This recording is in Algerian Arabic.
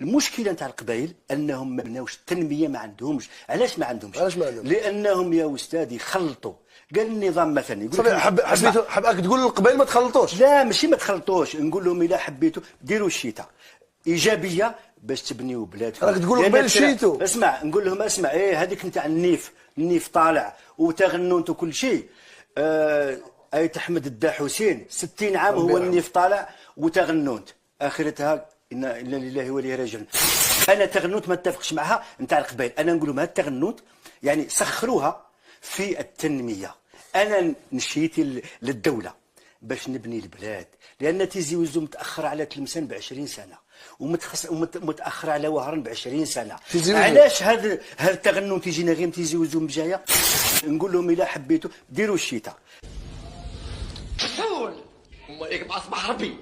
المشكلة نتاع القبائل انهم ما بناوش التنميه، ما عندهمش. علاش ما عندهمش؟ علاش ما عندهمش؟ لانهم يا استاذ يخلطوا. قال النظام مثلا يقول صافي لك حب اسمع. حبيت حبك تقول للقبائل ما تخلطوش. لا، ماشي ما تخلطوش، نقول لهم الا حبيتوا ديروا الشيتا ايجابية باش تبنيو بلادكم. راك تقول لأن قبيل شيتو. اسمع، نقول لهم اسمع، ايه هذيك نتاع النيف، النيف طالع وتغنوا انتو كل شيء. ايت احمد الدا حسين 60 عام هو النيف طالع وتغنونت، اخرتها انا لله واليه راجعون. انا تغنوت ما اتفقش معها نتاع القبائل. انا نقول لهم هاد التغنوت يعني سخروها في التنميه. انا نشيتي للدولة باش نبني البلاد، لان تيزي وزو متاخر على تلمسان ب 20 سنة ومتاخر على وهران ب 20 سنه. تيزي وزو. علاش هذا التغنون تيجينا غير من تيزي وزو بجايه؟ نقول لهم الا حبيتوا ديروا الشتاء. تفول امك مع صباح ربي.